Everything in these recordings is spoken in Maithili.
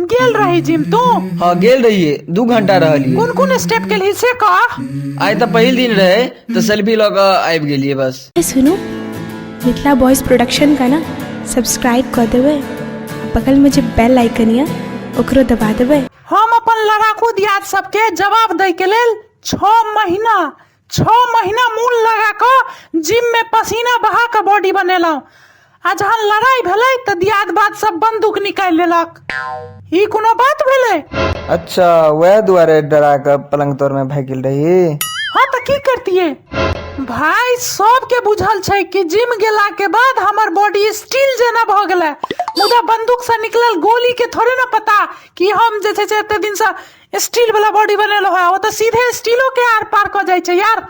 गेल रही जिम तू? हाँ, गेल रहिए, 2 घंटा रहलिए। कोन कोन स्टेप केलही से कह। आइ तऽ पहिल दिन रहे, तऽ सेल्फी लऽ कऽ आबि गेलियै बस। सुनू, मिथिला बॉयज प्रोडक्शन का ना सब्सक्राइब कऽ देबै, बगलमे जे बेल आइकन यऽ, ओकरो दबा देबै। हम अपन लड़ाकू दियाद सबके जवाब दै के लेल 6 महीना, 6 महीना मूल लगा कऽ जिम में पसीना बहा कऽ बॉडी बनेलहुँ आ जहन लड़ाई भेलै तऽ दियाद बाद सब बंदूक निकालि लेलक। ई कोनो बात भेलै? अच्छा, वएह दुआरे डरा कऽ पलंग तर में भागि गेल रही? हाँ, तऽ की करतियै भाई? सबके बुझल छै कि जिम गेला के बाद हमर बॉडी स्टील जेना भऽ गेलै, मुदा बंदूक से निकलल गोली के थोड़े ना पता कि हम जे छै से एते दिन से स्टील वाला बॉडी बनेलो है। ओ तऽ सीधे स्टीलो के आर पार कऽ जाइ छै यार।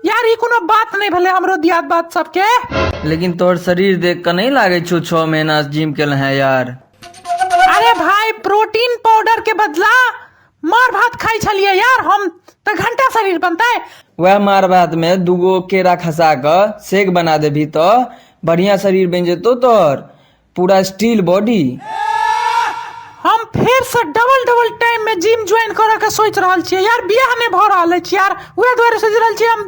यार, ई कोनो बात नहि भेलै हमरो दियाद बात सबके। लेकिन तोहर शरीर देख कऽ नहि लागै छौ 6 महीना जिम केले हैं यार। अरे भाई, प्रोटीन पाउडर के बदला मार भात खाइ छलियै यार हम, तऽ घंटा शरीर बनतै। वएह मार भात में दूगो केरा खसा कऽ शेक बना देबही तऽ बढ़िया शरीर बनि जेतौ तोहर, पूरा स्टील बॉडी। हम फेर से डबल डबल टाइम में जिम ज्वाइन करऽ के सोचि रहल छियै यार। बियाह नहि भऽ रहल अछि यार, उएह दुआरे सोचि रहल छियै हम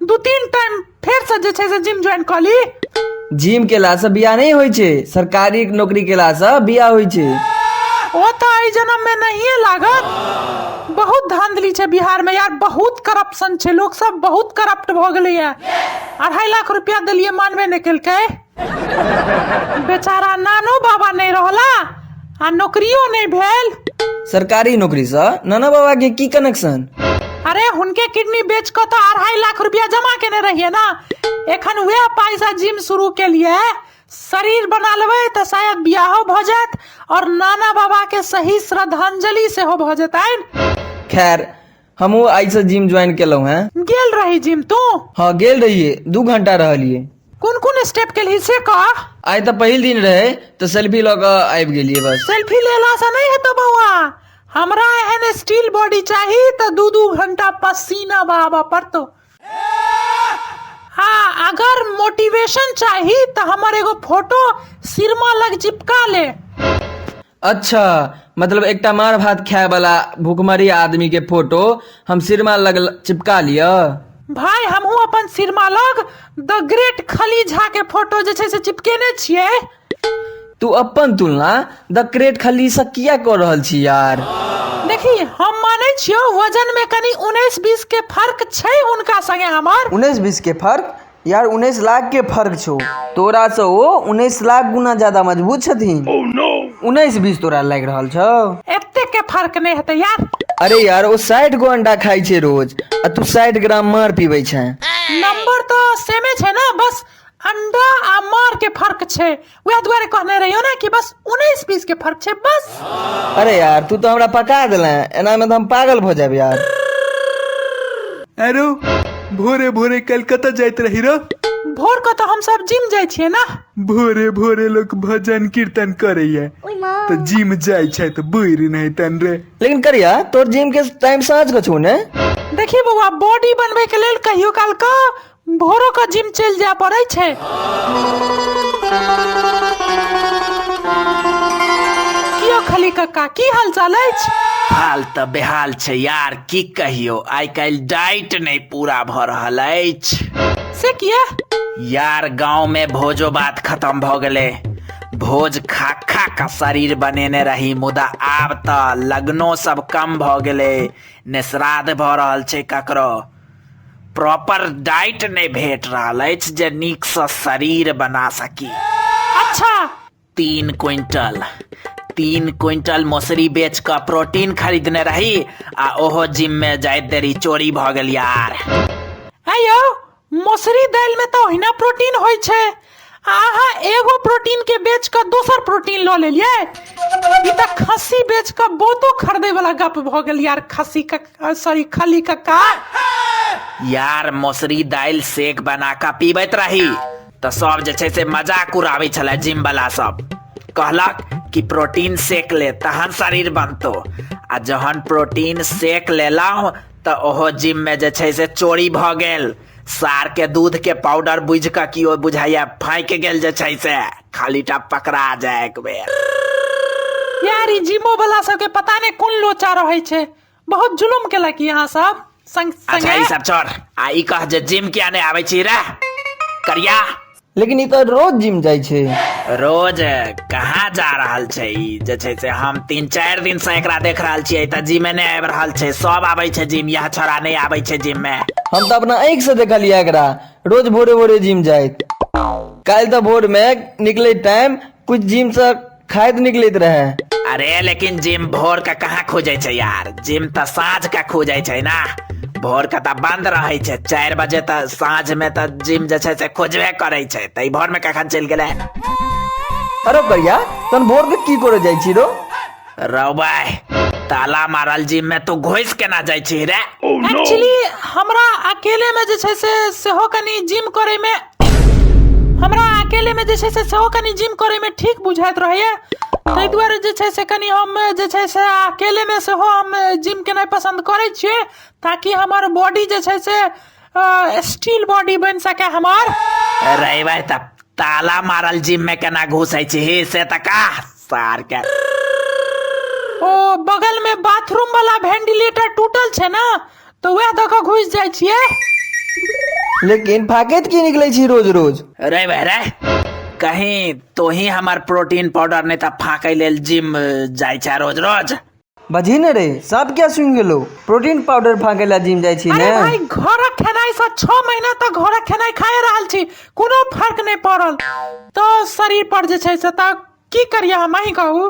2-3 टाइम फेर से जे छै से जिम ज्वाइन कऽ ली। जिम केलासँ बियाह नहि होइ छै, सरकारी नौकरी केलासँ बियाह होइ छै। ओ तऽ एहि जन्म में नहिए लागत। बहुत धांधली छै बिहार में यार, बहुत करप्शन छै, लोक सब बहुत करप्ट भऽ गेलैया। 2.5 लाख रुपया देलियै, मानबे नहि केलकै बेचारा। नानो बाबा नहि रहला आ नौकरियो नहि भेल। सरकारी नौकरीसँ नाना बाबा के की कनेक्शन? अरे, हुनके किडनी बेच कऽ तऽ 2.5 लाख रुपया जमा केने रहियै ना। एखन वएह पैसा जिम शुरू केलियै। शरीर बना लेबै तऽ शायद बियाहो भऽ जायत और नाना बाबा के सही श्रद्धांजलि सेहो भऽ जेतनि। खैर, हमहूँ आइसँ जिम ज्वाइन केलहुँ हैं। गेल रही जिम तू? हाँ, गेल रहिए, 2 घंटा रहलिए। कोन कोन स्टेप केलही से कह। आइ तऽ पहिल दिन रहे, तऽ सेल्फी लऽ कऽ आबि गेलियै बस। सेल्फी लेला से नहीं हेतौ बौआ। हमरा एहन स्टील बॉडी चाही तऽ 2-2 घंटा पसीना बहाबऽ पड़तौ। हाँ, अगर मोटिवेशन चाही तऽ हमर एगो फोटो सिरमा लग चिपका ले। अच्छा, मतलब एकटा मार भात खाय वाला भूखमरी आदमी के फोटो हम सिरमा लग चिपका लिअ? भाई, हमहूँ अपन सिरमा लग द ग्रेट खली झा के फोटो जे छै से चिपकेने छियै। तू अपन तुलना द ग्रेट खली से किया कऽ रहल छी यार? देखी, हम मानै छियौ, वजन में कनि 19-20 के फर्क छै हुनका संगे हमर। 19-20 के फर्क? यार, 19 लाख के फर्क छौ तोरा से। ओ 19 लाख गुना ज्यादा मजबूत छथिन। 19-20 तोरा लागि रहल छौ? एते के फर्क नहि हेतै यार। अरे यार, ओ 60 गो अंडा खाइ छै रोज आ तू 60 ग्राम मार पीबै छै। नंबर तऽ सेमे छै ने, बस अंडा आ मार के फर्क छै। वएह दुआरे कहने रहियो ने कि बस 19-20 के फर्क छै बस। अरे यार, तू तऽ हमरा पका देले। एना में तऽ हम पागल भऽ जायब यार। अरे, भोरे भोरे काल्हि कतऽ जाइत रही रो? भोर के तऽ हम सब जिम जाइ छियै ने। भोरे भोरे लोक भजन कीर्तन करैया तऽ जिम जाइ छै तऽ बुरि नहि तन रे। लेकिन करिया, तोर जिम के टाइम साँझ के छौ ने? देखी बौआ, बॉडी बनबै के लेल कहियो काल के भोरो के जिम चलि जाय पड़ै छै। कियो खली कक्का, की हाल चाल अछि? हाल तऽ बेहाल छै यार, की कहियो। आइ काल्हि डाइट नहि पूरा भऽ रहल अछि। से किया? यार, गांव में भोजो भात खत्म भऽ गेलै। भोज खा खा कऽ शरीर बनेने रही, मुदा आब तऽ लगनो सब कम भऽ गेलै, ने श्राद्ध भऽ रहल छै ककरो। प्रॉपर डाइट नहि भेट रहल अछि जे नीकसँ शरीर बना सकी। 3 क्विंटल, 3 क्विंटल मौसरी बेच कऽ प्रोटीन खरीदने रही आ ओहो जिम में जाइत देरी चोरी भऽ गेल यार। आइयो, मसुरी दालि में तऽ ओहिना प्रोटीन होइ छै आ अहाँ एगो प्रोटीन के बेच कऽ दोसर प्रोटीन लऽ लेलियै। ई तऽ खस्सी बेच कऽ बोतो खरीदे वाला गप भऽ गेल यार, खस्सी कक्का, सॉरी, खली कक्का। यार, मौसरी दालि शेक बना कऽ पीबैत रही तऽ सब जे छै से मजाक उड़ाबै छलै। जिम वाला सब कहलक कि प्रोटीन शेक ले, तहन शरीर बनतो। आ जहन प्रोटीन शेक लेलहुँ तऽ ओहो जिम में जे छै से चोरी भऽ गेल। सार के दूध के पाउडर बुझि कऽ केओ बुझाइया फाँकि गेल जे छै से। खाली टा पकड़ा जाय एक बेर। यार ई जिमो वाला सबके पता नहि कोन लोचा रहै छै, बहुत जुलुम केलक यहाँ सब संग अच्छा संगे। ई सब छोड़, आ ई कह जे जिम किया नहि आबै छी रे करिया? लेकिन ई तऽ रोज जिम जाइ छै। रोज कहाँ जा रहल छै ई? जे छै से हम 3-4 दिन से एकरा देख रहल छियै तऽ जिमे नहि आबि रहल छै। सब आबै छै जिम, यह छोड़ा नहि आबै छै जिम में। हम तऽ अपना आँखि से देखलियै एकरा रोज भोरे भोरे जिम जाइत। काल्हि तऽ भोर में निकले टाइम कुछ जिम से खाइत निकलैत रहे। अरे लेकिन जिम भोर के कहाँ खुजै छै यार? जिम तऽ साँझ के खुजै छै ना, भोर के तऽ बंद रहै छै। 4 बजे तऽ साँझ में तऽ जिम जे छै से खुजबे करै छै, तऽ ई भोर में कखन चलि गेलै? अरे करिया, तहन भोर के की करे जाइ छी रो? रौ भाई, ताला मारल जिम में तू घुसि केना जाइ छी रे? एक्चुअली हमरा अकेले में जे छै से सेहो कनि जिम करे में, हमरा अकेले में जे छै से सेहो कनि जिम करे में ठीक बुझाइत रहैया, ताहि दुआरे जे छै से कनि हम जे छै से अकेले में सेहो हम जिम केनाइ पसन्द करै छियै, ताकि हमर बॉडी जे छै से स्टील बॉडी बनि सके हमर। रे भाई, तब ताला मारल जिम में केना घुसै छी से तऽ कह सार के। ओ बगल में बाथरूम वाला वेंटिलेटर टूटल छै ना, तऽ वएह दऽ कऽ घुसि जाइ छियै। लेकिन फाकैत की निकलै छी रोज रोज? रे भाई रे, कहीं तो ही हमर प्रोटीन पाउडर नहीं तऽ फाकै लेल जिम जाइ छै रोज रोज। बजही ने रे, साँप किया सुनि गेलो? प्रोटीन पाउडर फाकै ला जिम जाइ छी अरे ने? भाई, घरक खेनाइ से 6 महीना तक घरक खेनाइ खाए रहल छी, कोनो फर्क नहि पड़ल तऽ शरीर पर जे छै से, तऽ की करियै हम, अहीं कहू।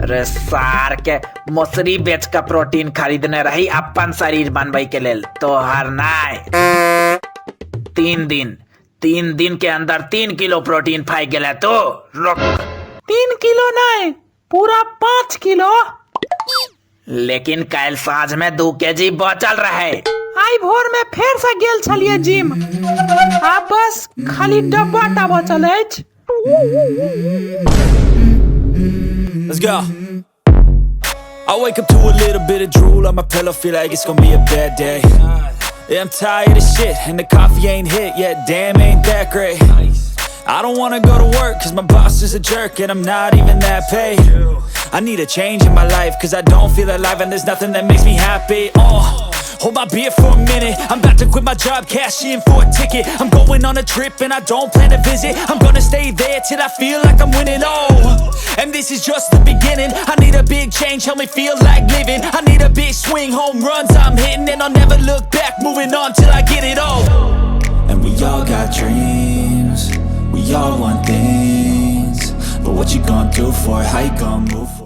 रे सार के, मौसरी बेच के प्रोटीन खरीदने रही अपन शरीर बनबै के लेल, तोहर नाय। 3 दिन के अंदर 3 किलो प्रोटीन फाइक गेलै तो रुक। 3 किलो नहीं, पूरा 5 किलो। लेकिन काल्हि साँझ में 2 केजी बचल रहे। आई भोर में फेर से गेल छलियै जिम, आ बस खाली डब्बा टा बचल अछि। Let's go. I wake up to a little bit of drool on my pillow, feel like it's gonna be a bad day. Yeah, I'm tired of shit, and the coffee ain't hit yet, damn, ain't that great. I don't wanna go to work, cause my boss is a jerk, and I'm not even that paid. I need a change in my life, cause I don't feel alive, and there's nothing that makes me happy. Oh, hold my beer for a minute. I'm about to quit my job, cash in for a ticket. I'm going on a trip and I don't plan to visit. I'm gonna stay there till I feel like I'm winning. Oh, and this is just the beginning. I need a big change, help me feel like living. I need a big swing, home runs I'm hitting, and I'll never look back, moving on till I get it all. And we all got dreams, we all want things, but what you gonna do for it? How you gonna move for it?